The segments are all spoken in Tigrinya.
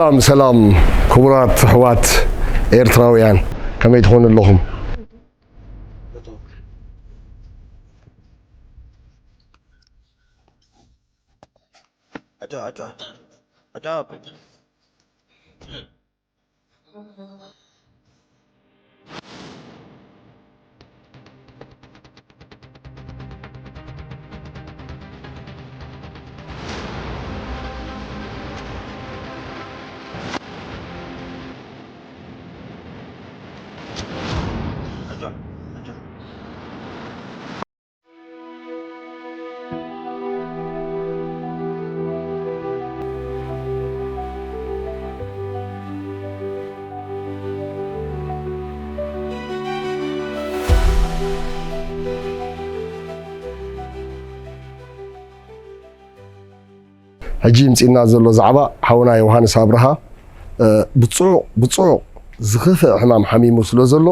ሰላም ሰላም፣ ክቡራት ኣሕዋት ኤርትራውያን፣ ከመይ ትኾኑ ኣለኹም? ሕጂ ይምጽእና ዘሎ ዛዕባ ሓውና ዮሃንስ ኣብርሃ፣ እ፣ ብጽዑቕ፣ ብጽዑቕ ዝኸፍእ ሕማም ሓሚሙ ስለ ዘሎ፣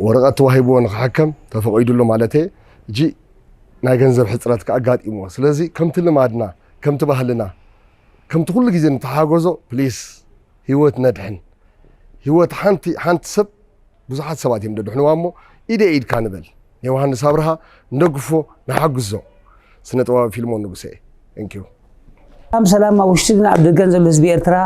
ወረቐት ተዋሂብዎ ንኽሕከም ተፈቒዱሉ ማለት እየ። ሕጂ ናይ ገንዘብ ሕጽረት ከኣ ኣጋጢምዎ። ስለዚ ከምቲ ልማድና፣ ከምቲ ባህልና፣ ከምቲ ኩሉ ግዜ ንተሓጎዞ፣ ፕሊስ፣ ህይወት ነድሕን። ህይወት ሓንቲ፣ ሓንቲ ሰብ ብዙሓት ሰባት እዮም ደድሕንዋ እሞ፣ ኢደ ኢድካ ንበል። ንዮሃንስ ኣብርሃ ንደግፎ፣ ንሓግዞ። ስነ ጥበባዊ ፊልሞን ንጉሰ እየ። Thank you። ሰላም ሰላም፣ ኣብ ውሽጥን ኣብ ደገን ዘሎ ህዝቢ ኤርትራ፣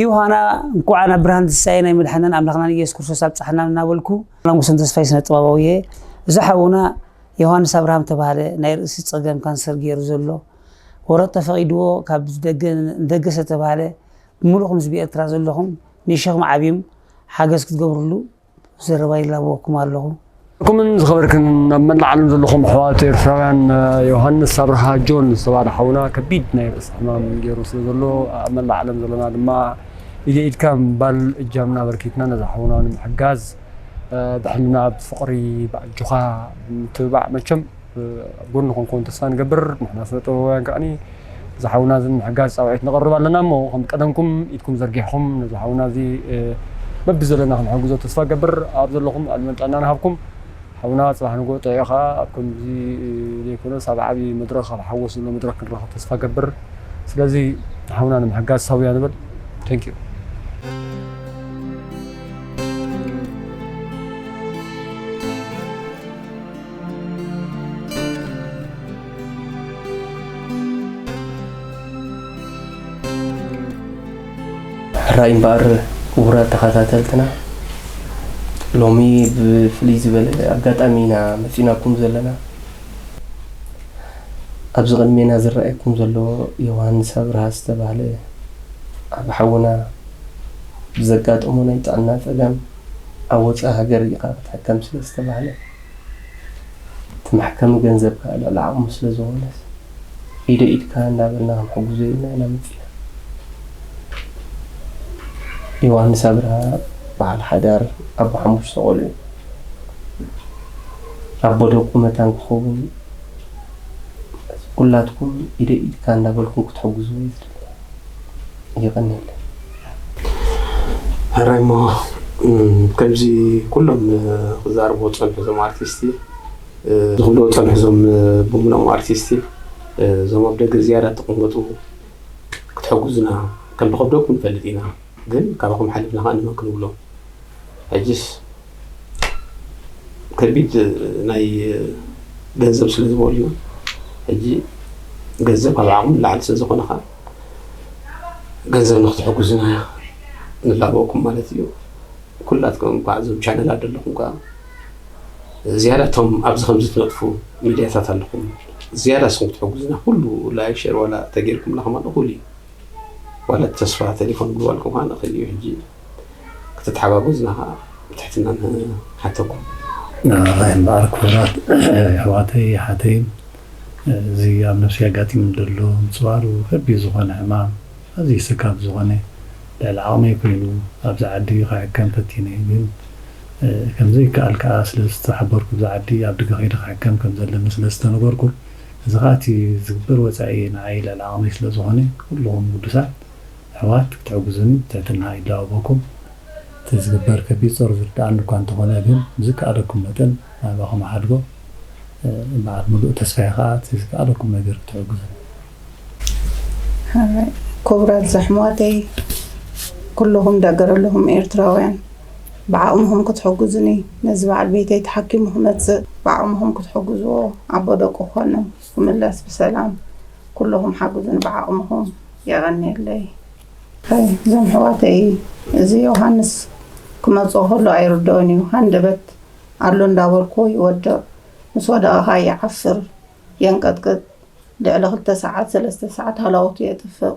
ዮሃና እንኳዕ ናብ ብርሃን ትንሳኤ ናይ መድሓናን ኣምላኽናን ኢየሱስ ክርስቶስ ኣብጽሓና እናበልኩ፣ ኣላሙሰን ተስፋይ ስነ ጥበባዊ እየ። እዚ ሓውና ዮሃንስ ኣብርሃም ተባህለ ናይ ርእሲ ጸገም ካንሰር ገይሩ ዘሎ፣ ወረቕ ተፈቒድዎ ካብ ደገ ንደገ ዝተባህለ፣ ብምሉእኹም ህዝቢ ኤርትራ ዘለኹም ንሸኽሚ ዓብዩም ሓገዝ ክትገብርሉ ዘረባ ይላበወኩም ኣለኹ። ኩምን ዝኸበርክን ኣብ መላእ ዓለም ዘለኹም ኣሕዋት ኤርትራውያን፣ ዮሃንስ ኣብርሃ ጆን ዝተባህለ ሓውና ከቢድ ናይ ርእሲ ሕማም ገይሩ ስለ ዘሎ፣ ኣብ መላእ ዓለም ዘለና ድማ ኢደ ኢድካ ምባል እጃምና ኣበርኪትና ነዚ ሓውና ንምሕጋዝ፣ ብሕልና፣ ብፍቕሪ፣ ብኣጆኻ ምትብባዕ መቸም ኣብ ጎንኹም ክኾን ተስፋ ንገብር። ንሕና ስነ ጥበባውያን ከዓኒ እዚ ሓውና እዚ ንምሕጋዝ ጻውዒት ነቕርብ ኣለና እሞ፣ ከም ቀደምኩም ኢድኩም ዘርጊሕኩም ነዚ ሓውና እዚ፣ እ፣ በቢ ዘለና ክንሕግዞ ተስፋ ገብር። ኣብ ዘለኹም ዕድመን ጥዕናን ሃብኩም። ሓውና ጽባሕ ንግሆ ጥዑይ ከኣ ኣብ ከምዚ፣ እ፣ ዘይኮነስ ኣብ ዓቢ መድረኽ፣ ኣብ ሓጎስ ዘሎ መድረኽ ክንራኸብ ተስፋ ገብር። ስለዚ ሓውና ንምሕጋዝ ሰውያ ንበል። Thank you። ሕራይ እምበኣር ክቡራት ተኸታተልትና፣ ሎሚ ብፍልይ ዝበለ ኣጋጣሚ ኢና መጺናኩም ዘለና። ኣብዚ ቅድሜና ዝረኣየኩም ዘሎ ዮሃንስ ኣብርሃ ዝተባህለ ዓቢ ሓውና ብዘጋጠሞ ናይ ጥዕና ጸገም ኣብ ወጻኢ ሃገር ኢኻ ክትሕከም ስለ ዝተባህለ፣ እቲ መሕከሚ ገንዘብ ከኣ ልዕሊ ዓቕሙ ስለ ዝኾነስ፣ ኢደ ኢድካ እንዳበልና ክንሕግዞ ኢልና ኢና መጺና። ዮሃንስ ኣብርሃ በዓል ሓዳር፣ ኣቦ ሓሙሽተ ቆልዑ፣ ኣቦ ደቁ መታን ክኸውን፣ ኩላትኩም ኢደ ኢድካ እንዳበልኩም ክትሕግዙ እዩ ዝድለ። የቐንየለይ። ሕራይ እሞ፣ እም፣ ከምዚ ኩሎም፣ እ፣ ክዛረብዎ ዝጸንሑ እዞም ኣርቲስቲ፣ እ፣ ዝኽብልዎ ዝጸንሑ እዞም፣ እ፣ ብምሎም ኣርቲስቲ፣ እ፣ እዞም ኣብ ደገ ዝያዳ ተቐመጡ ክትሕግዙና ከም ዝኸብደኩም ንፈልጥ ኢና። ግን ካባኹም ሓሊፍና ከኣ ንመን ክንብሎ? ሕጅስ ከቢድ ናይ ገንዘብ ስለ ዝበሉና፣ ሕጂ ገንዘብ ካብ ዓቕሚ ንላዕሊ ስለ ዝኾነ ከኣ፣ ገንዘብ ንክትሕግዙና ንላበወኩም ማለት እዩ። ኩላትኩም እኳ እዞም ቻነላት ዘለኹም ከኣ፣ ዝያዳ እቶም ኣብዚ ከምዚ ትነጥፉ ሚድያታት ኣለኹም፣ ዝያዳ ንስኹም ክትሕግዙና፣ ኩሉ ላይክ፣ ሼር ዋላ ተገይርኩምና ከማን እኹል እዩ። ዋላ ተስፋ ቴሌፎን ምግባልኩም ከኣ ንኽእል እዩ። ሕጂ ክትተሓጋገዙና ከኣ ብትሕትና ንሓተኩም። ኣይ እምበኣር ክቡራት ኣሕዋተይ ኣሓተይን፣ እዚ ኣብ ነፍሲ ኣጋጢሙ ዘሎ ምጽባሩ ከቢድ ዝኾነ ሕማም፣ ኣዝዩ ስካብ ዝኾነ ልዕሊ ዓቕመይ ኮይኑ ኣብዚ ዓዲ ክሕከም ፈቲነ፣ ግን፣ እ፣ ከም ዘይከኣል ከኣ ስለ ዝተሓበርኩ፣ ኣብዚ ዓዲ ኣብ ደገ ከይደ ክሕከም ከም ዘለኒ ስለ ዝተነገርኩ፣ እዚ ከኣ እቲ ዝግበር ወጻኢ ንዓይ ልዕሊ ዓቕመይ ስለ ዝኾነ፣ ኩልኹም ግዱሳት ኣሕዋት ክትሕግዙኒ ብትሕትና ይላበወኩም። እቲ ዝግበር ከቢድ ጾር ዝርድኣኒ እኳ እንተኾነ፣ ግን ብዝከኣለኩም መጠን ናባኹም እሓድጎ። እ፣ በዓል ምሉእ ተስፋ እየ ከኣ፣ እቲ ዝከኣለኩም ነገር ክትሕግዙ። ሕራይ፣ ክቡራት ኣሕዋተይ፣ ኩልኹም ደገ ዘለኹም ኤርትራውያን ብዓቕምኹም ክትሕግዙኒ፣ ነዚ በዓል ቤተይ ተሓኪሙ ክመጽእ ብዓቕምኹም ክትሕግዝዎ፣ ኣቦ ደቁ ክኾን ክምለስ ብሰላም፣ ኩልኹም ሓግዙኒ ብዓቕምኹም። የቐንየለይ። ኣይ፣ እዞም ኣሕዋተይ፣ እዚ ዮሃንስ ክመጽኦ ከሎ ኣይርድኦን እዩ። ሃንደበት ኣሎ እንዳበልኩ ይወድቕ። ምስ ወደቐ ኸኣ ይዓፍር፣ የንቀጥቅጥ። ልዕሊ ክልተ ሰዓት፣ ሰለስተ ሰዓት ሃላወቱ የጥፍእ።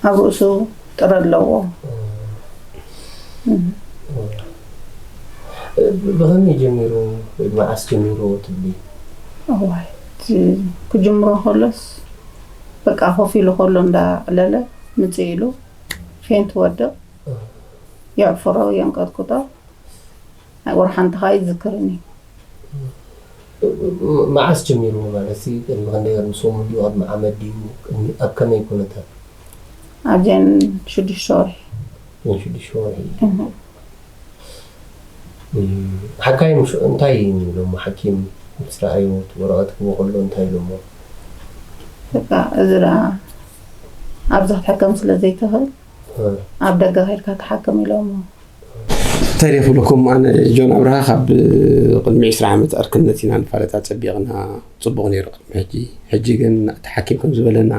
ኣብ ርእሱ ጥረ ኣለዎ። ብኸመይ ጀሚሩ ወይ መዓስ ጀሚሩ ትብሊ? እዋይ፣ እቲ ክጅምሮ ከሎስ በቃ ኮፍ ኢሉ ከሎ እንዳዕለለ ምጽእ ኢሉ ፌንት ወድቕ፣ የዕፍሮ፣ የንቀጥቅጦ። ናይ ወርሓ እንተ ኸኣ ይዝክርን እዩ። መዓስ ጀሚሩ ማለት ሲ ቅድሚ ክንደይ ቅድሚ ሰሙን ድዩ ቅድሚ ዓመት ድዩ ቅድሚ ኣብ ከመይ ኩነታት? ኣብዘን ሽዱሽተ ወርሒ። ን ሽዱሽተ ወርሒ። ሓካይም እንታይ ኢሎሞ ሓኪም ምስ ረኣዮ ወረቐት ክቦ ከሎ እንታይ ኢሎሞ? በቃ እዚ ደኣ ኣብዚ ክትሕከም ስለ ዘይትኽእል ኣብ ደገ ከይድካ ተሓከም ኢሎሞ። እንታይ ድየ ክብለኩም ኣነ ጆን ኣብርሃ ካብ ቅድሚ ዕስራ ዓመት ዕርክነት ኢና ንፋለጥ ኣጸቢቕና ጽቡቕ ነይሩ ቅድሚ ሕጂ ሕጂ ግን ተሓኪም ከም ዝበለና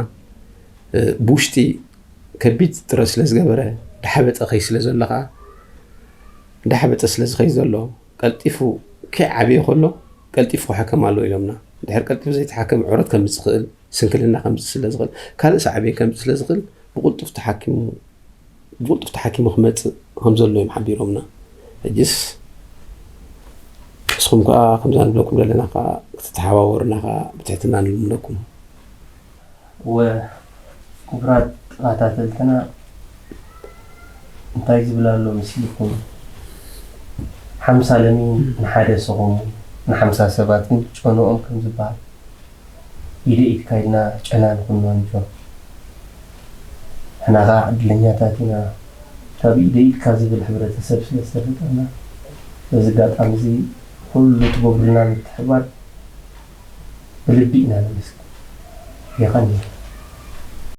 ብውሽጢ ከቢድ ጥረት ስለ ዝገበረ ዳሓበጠ ከይ ስለ ዘሎ ከዓ ዳሓበጠ ስለ ዝኸይ ዘሎ ቀልጢፉ ከይዓበየ ከሎ ቀልጢፉ ክሕከም ኣለዎ ኢሎምና። ድሕር ቀልጢፉ ዘይተሓከመ ዕረት ከምፅእ ይኽእል፣ ስንክልና ከምፅእ ስለ ዝኽእል፣ ካልእ ሳዕቤን ከምፅእ ስለ ዝኽእል ብቕልጡፍ ተሓኪሙ ብቕልጡፍ ተሓኪሙ ክመፅእ ከም ዘሎ እዮም ሓቢሮምና። ሕጅስ ንስኹም ከዓ ከምዛ ንብለኩም ዘለና ከዓ ክትተሓባበሩና ከዓ ብትሕትና ንልምነኩም። እወ ክቡራት ተኸታተልትና እንታይ ዝብል ኣሎ መሲልኩም ሓምሳ ለሚን ንሓደ ሰኹም ንሓምሳ ሰባት ግን ጨንኦም ከም ዝበሃል ኢደ ኢድካ ኢልና ጨና ንኹኖ ንጆ ንሕና ከዓ ዕድለኛታት ኢና ካብ ኢደ ኢድካ ዝብል ሕብረተሰብ ስለ ዝተፈጠርና በዚ ኣጋጣሚ እዚ ኩሉ ትገብሩልና ምትሕባር ብልቢ ኢና ነመስግን። የቐንየልና።